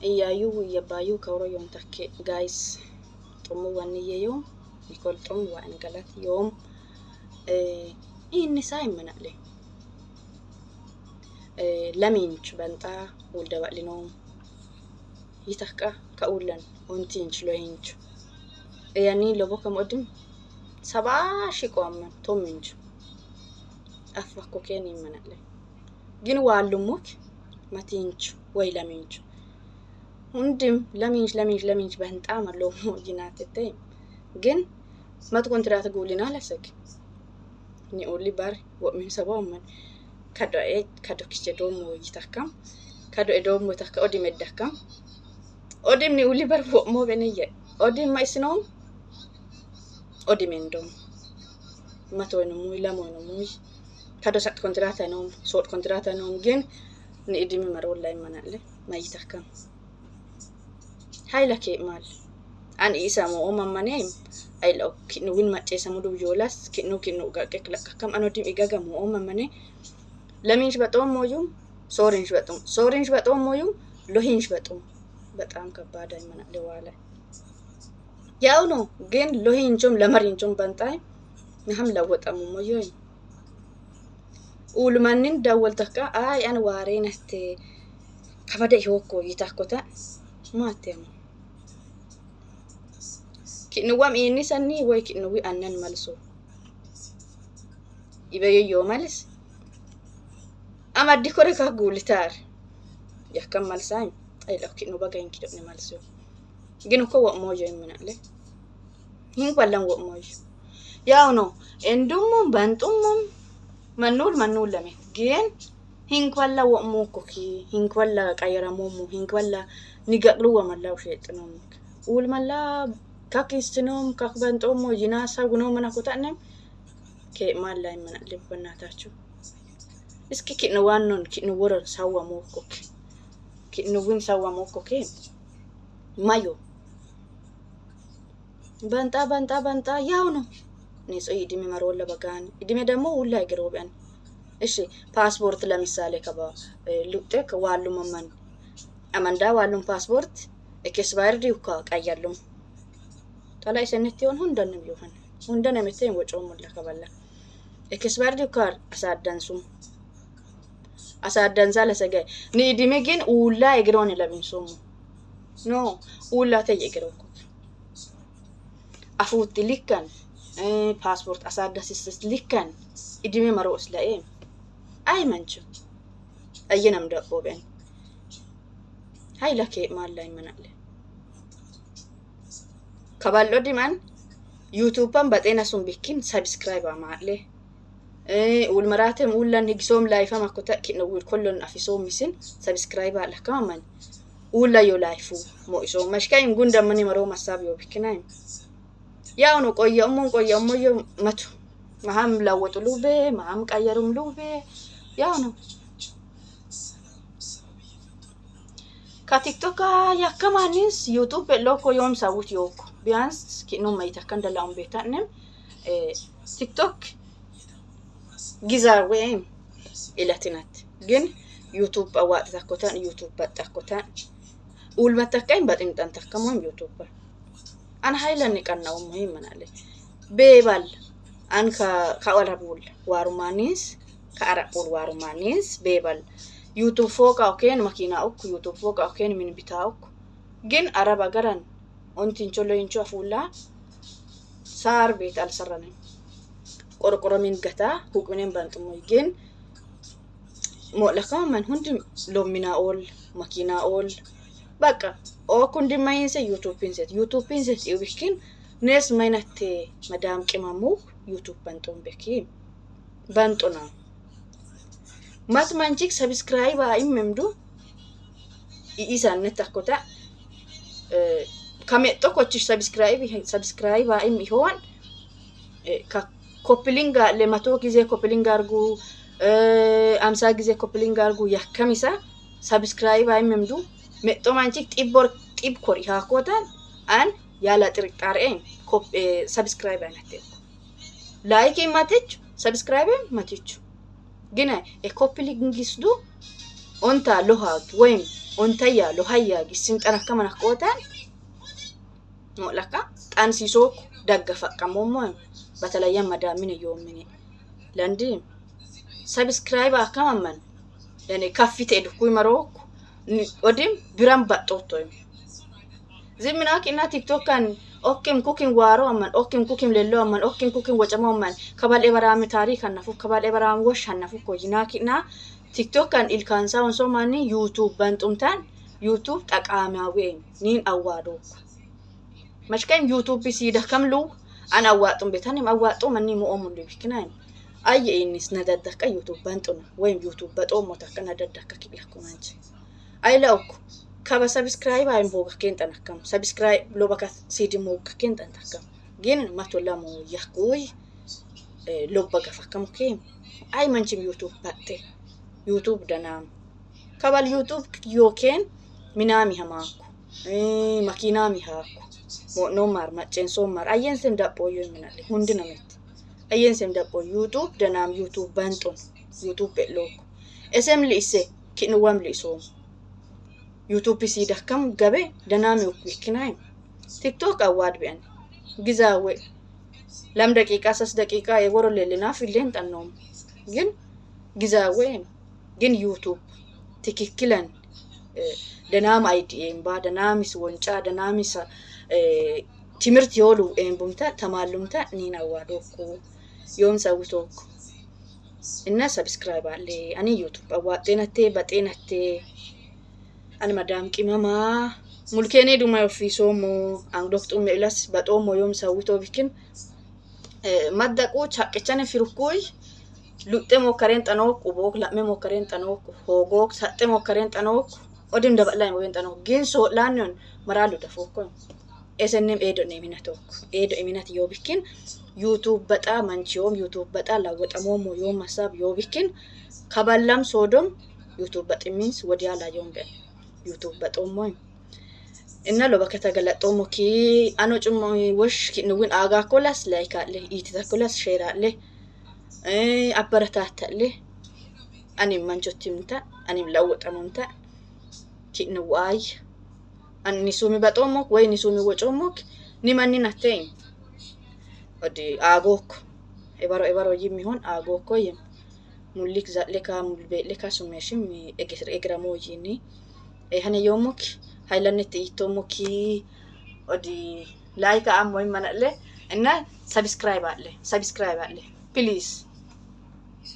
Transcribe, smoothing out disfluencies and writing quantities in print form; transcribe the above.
እያዩ እየባዩ ከውሮ ዮም ተኬ ጋይስ ጥሙ ወንየዮ ኒኮል ጥሙ ወአንገላት ዮም ኢንሳ ይመናለ ለሚንች በንጣ ውልደባሊኖም ይተካ ከኡለን ኦንቲንች ሎሂንች ያኒ ለቦ ከሞድም 70 ሺ ቆመን ቶምንች አፋኮ ኬን ይመናለ ግን ዋሉሙክ መቲንች ወይ ለሚንች ሁንድም ለሚንች ለሚንች ለሚንች በንጣ መሎሞ ይናትተ ግን መት ኮንትራት ጉሊና ለሰክ ኒ ኦሊ በር ወሚን ሰባውመን ከዶኤ ከዶክቼ ዶሞ ይተካም ከዶኤ ዶሞ ተካ ኦዲም ኤደካም ኦዲም ኒ ኡሊ በር ወሞ በነየ ኦዲም ማይስኖም ኦዲም እንደም መቶ ነው ሙይ ለሞ ነው ሙይ ከዶ ሰጥ ኮንትራት ነው ሶት ኮንትራት ነው ግን ኒ ኢድሚ መሮል ላይ መናለ ማይተካም ሀይለኬ ማል an isamo omammaneem aylo kinu win maccesamu yolas kinu kinu gaqek lakkam anodim igagamu omammane ለሚንሽ በጦም ሞዩም ሶሪንሽ በጦም ሶሪንሽ በጦም ሞዩም ሎሂንሽ በጦም በጣም ከባድ አይመና ለዋለ ያው ነው ግን ሎሂንቹም ለመሪንቹም በንጣይ ነሐም ለወጠሙ ሞዮይ ኡልማንን ደወልተካ አይ አን ዋሬነቴ ከበደ ይሆኮ ይታኮታ ማቴሙ ኪንዋም ኢኒሰኒ ወይ ኪንዊ አነን መልሶ ይበየዮ መልስ አማዲ ኮረ ካጉልታር ያከም መልሳኝ አይላው ኪኑ በጋይን ኪዶን መልሶ ግን እኮ ወሞዮ ይምናለ ይንቋላን ወሞዮ ያው ነው እንዱሙም በንጡሙም መኑል መኑል ለሜት ግን ሂንኳላ ወሞኮኪ ሂንኳላ ቀየረሞሙ ሂንኳላ ኒገቅሉ ወመላው ሸጥኖም ውልመላ ካኪስትኖም ካክበንጦሞ ይናሳ ጉኖ መናኮታንም ከማን ላይ መናለ በእናታችሁ እስኪ ኪን ዋኖን ኪን ወረን ሳዋ ሞኮክ ኪን ዊን ሳዋ ሞኮክ ማዮ በንጣ በንጣ በንጣ ያው ነው ኔጾ ኢድሜ መሮለ በጋን ኢድሜ ደግሞ ውላ ይግሮብያን እሺ ፓስፖርት ለምሳሌ ከባ ሉጤክ ዋሉ መመን አመንዳ ዋሉም ፓስፖርት ኤክስፓየርድ ይካ ቀያሉም ጠላ ኢሰነት ይሆን ሁንደንም ይሆን ሁንደን የምትይን ወጮ ሙላ ከበላ ኤክስፓየርድ ይካ አሳደንሱም አሳደንሳ ለሰገ ኒ ኢድሜ ግን ውላ እግሮን ለብንሱም ኖ ውላ ተይ እግሮኩ አፉት ሊከን ፓስፖርት አሳደስስ ሊከን ኢድሜ መሮስ ለኤ አይ መንችም አየነም ደቆበን ሀይለኬ ማላ ይመናለ ከባሎ ዲማን ዩቱባን በጤና ሱን ቢኪን ሰብስክራይብ አማለ ውልመራተም ውለን ህግሶም ላይፋም አኮታ ኪነ ውል ኮሎን አፊሶም ሚስን ሰብስክራይብ አለከማመን ውላ ዮ ላይፉ ሞኢሶ መሽካይም ጉንደመኒ መሮ ማሳብ ዮ ቢኪናይም ያው ነው ቆየሙን ቆየሙ ዮ መቱ መሀም ለወጡ ሉቤ መሀም ቀየሩም ሉቤ ያው ነው ከቲክቶክ ያከማኒስ ዩቱብ ሎኮ ዮም ሰውት ዮኮ ቢያንስ ኪኑ መይተከን ደላውን ቤታንም ቲክቶክ ጊዛዌ ኢለቲናት ግን ዩቱብ አዋጥ ተኮታን ዩቱብ በጣኮታን ኡልመተከኝ በጥንጠን ተከሞም ዩቱብ አን ሀይለን ቀናው ይመናለ ቤባል አን ከአረቡል ዋሩማኒስ ከአረቡል ዋሩማኒስ ቤባል ዩቱብ ፎቃ ኦኬን መኪና ኦክ ዩቱብ ፎቃ ኦኬን ምን ቢታ ኦክ ግን አረብ አገራን ኦንቲንቾ ሎይንቾ አፉላ ሳር ቤት አልሰራንም ቆርቆሮ ሚን ገታ ሁቅምኔን ባንጥሞይ ግን ሞለካ መን ሁንድ ሎሚና ኦል መኪና ኦል በቃ ኦክ ሁንድ ማይንሰ ዩቱብን ሴት ዩቱብን ሴት ይብክን ኔስ ማይነቴ መዳም ቅመሙ ዩቱብ በንጦን ቤኪ በንጦና ማት ማንቺክ ሰብስክራይብ አይመምዱ ኢሳነት አኮታ ከሜጦ ኮችሽ ሰብስክራይብ ሰብስክራይብ አይም ይሆን ኮፕሊንግ ለ100 ጊዜ ኮፕሊንግ አርጉ 50 ጊዜ ኮፕሊንግ አርጉ ያከሚሳ ሰብስክራይብ አይመምዱ ሜጦ ማንቺክ ጢቦር ጢብ ኮር ይሃኮታን አን ያለ ጥርጣሬ ሰብስክራይብ አይነት ላይክ ማትች ሰብስክራይብ ማትች ግን የኮፕሊንግ ስዱ ኦንታ ሎሃግ ወይም ontaya lohaya gisim xanakka manakkotan ሞለካ ጣንሲሶክ ደገፈቀሞሞ በተለየ መዳምን yoomini landi subscribe akkamaman yani kaffite edukkuy marook odim biran baxxoottoy zimminaak inna tiktokan okkim kukim waaro amman okkim kukim lello amman okkim kukim wacamo amman kabal ebaraami taariik hannafu kabal ebaraami wosh hannafu koyinaak inna tiktokan ilkaansa wonsomani youtube banxumtan youtube ጠቃሚያዊ ኒን አዋዶክ መሽከም ዩቱብ ሲደ ከምሉ አን አዋጡም ቤታንም አዋጡ መኒ ሙኦሙሉ ቢክናይም አየ ኢኒስ ነደደከ ዩቱብ በንጡነ ወይም ዩቱብ በጦሞ ተከ ነደደከ ኪለኩ መንች አይለውኩ ከበ ሰብስክራይብ አይም ቦጋ ኬንጠነከም ሰብስክራይብ ሎበካ ሲዲ ሞጋ ኬንጠንተከም ግን መቶ ለሙ ያኩይ ሎበ ገፈከሙ ኬም አይ መንችም ዩቱብ ባጤ ዩቱብ ደናም ከባል ዩቱብ ዮኬን ሚናሚ hamaku makiinami haaku mo'nomar maccensomar ayyensem daphoyo minale hundinamet ayyensem dapho youtube danam youtube banxon youtube be'loko esem li'ise ki'nuwam li'isoom youtube sidakkam gabe danami ukwikinayim tiktok awad be'an gizawe ለም ደቂቃ ሰስ ደቂቃ የጎሮ ሌልና ፊሌን ጠኖም ግን gizawe ግን ዩቱብ ትክክለን ደናም አይዲኤምባ ደናሚስ ወንጫ ደናሚስ ትምህርት yoolu ኤምቡምታ ተማሉምታ ኒን አዋዶኩ ዮም ሰውቶኩ እና ሰብስክራይብ አለ አኒ ዩቱብ አዋጤነቴ በጤነቴ አኒ መዳም ቅመማ ሙልኬኔ ዱማ ዮፊሶሞ አንዶክጡም ኢላስ በጦሞ ዮም ሰውቶ ቢክን መደቁ ቻቅቸነ ፊርኩይ luxxe mokkaren xanook ubook la'me mokkaren xanook hoogook saxxe mokkaren xanook odim daba'laa mogen xanook gin so'laannon maraalu dafookko esennem eedo eminatook eedo eminat yoo bikin youtube baxa manchiyoom youtube baxa lawwaxamoomo yoom hasaab yoo bikin kaballam soodom youtube baximmiins wodiyaa laayoon be'en youtube baxoommoy እና ሎበከተ ገለጦሞ ኪ አኖ ጭሞ ወሽ ኪንውን አጋ ኮላስ ላይክ አለ ኢቲታ ኮላስ ሼር አለ አበረታታለ አኒም መንቾቲምታ አኒም ለወጠሙምታ ኪንዋይ አኒ ሱሚ በጦሞክ ወይ ኒሱሚ ወጮሞክ ኒመኒ ናተኝ ኦዲ አጎክ ኤባሮ ኤባሮ ይሚሆን አጎኮ ይም ሙሊክ ዛለካ ሙልቤለካ ሱሜሽም ኤግራሞ ይኒ ሀነ ዮሞክ ሃይላነት ኢቶሞኪ ኦዲ ላይክ አም ወይ መነለ እና ሰብስክራይብ አለ ሰብስክራይብ አለ ፕሊዝ።